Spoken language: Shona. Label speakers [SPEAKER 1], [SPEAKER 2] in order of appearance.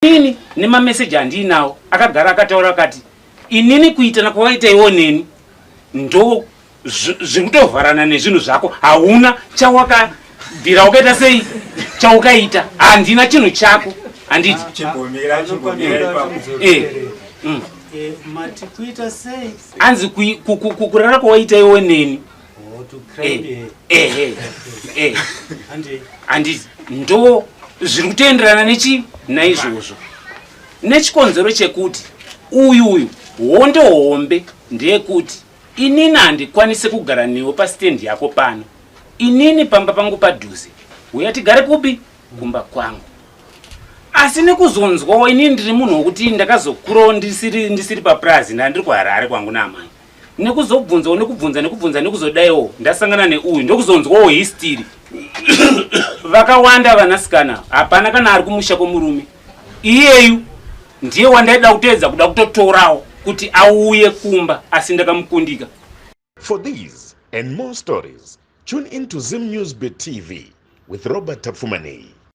[SPEAKER 1] Inini nemameseji andiinawo akagara akataura akati inini kuitana kwawaita iwo neni ndo zviri kutovharana nezvinhu zvako hauna chawakabvira wakaita sei chaukaita handina chinhu chako handiti eh,
[SPEAKER 2] eh, mati kuita sei
[SPEAKER 1] anzi kurara kwawaita iwe neni
[SPEAKER 2] oh,
[SPEAKER 1] eh, ehe handiti ndo zviri kutoenderana nechi naizvozvo nechikonzero chekuti uyu uyu hondo hombe ndeyekuti inini handikwanise kugara newe pasitendi yako pano inini pamba pangu padhuze uya tigare kupi kumba kwangu asi nekuzonzwawo inini ndiri munhu wekuti ndakazokurawo ndisiri, ndisiri papurazi ndandiri kuharare kwangu naamai nekuzobvunzawo nekubvunza nekubvunza nekuzodaiwo ndasangana neuyu ndokuzonzwawo histiri vakawanda vanasikana hapana kana ari kumusha kwemurume iyeyu ndiye wandaida kutoedza kuda kutotorawo kuti auye kumba asi ndakamukundika.
[SPEAKER 3] For these and more stories, tune in to Zim News Bit TV with Robert Tapfumaneyi.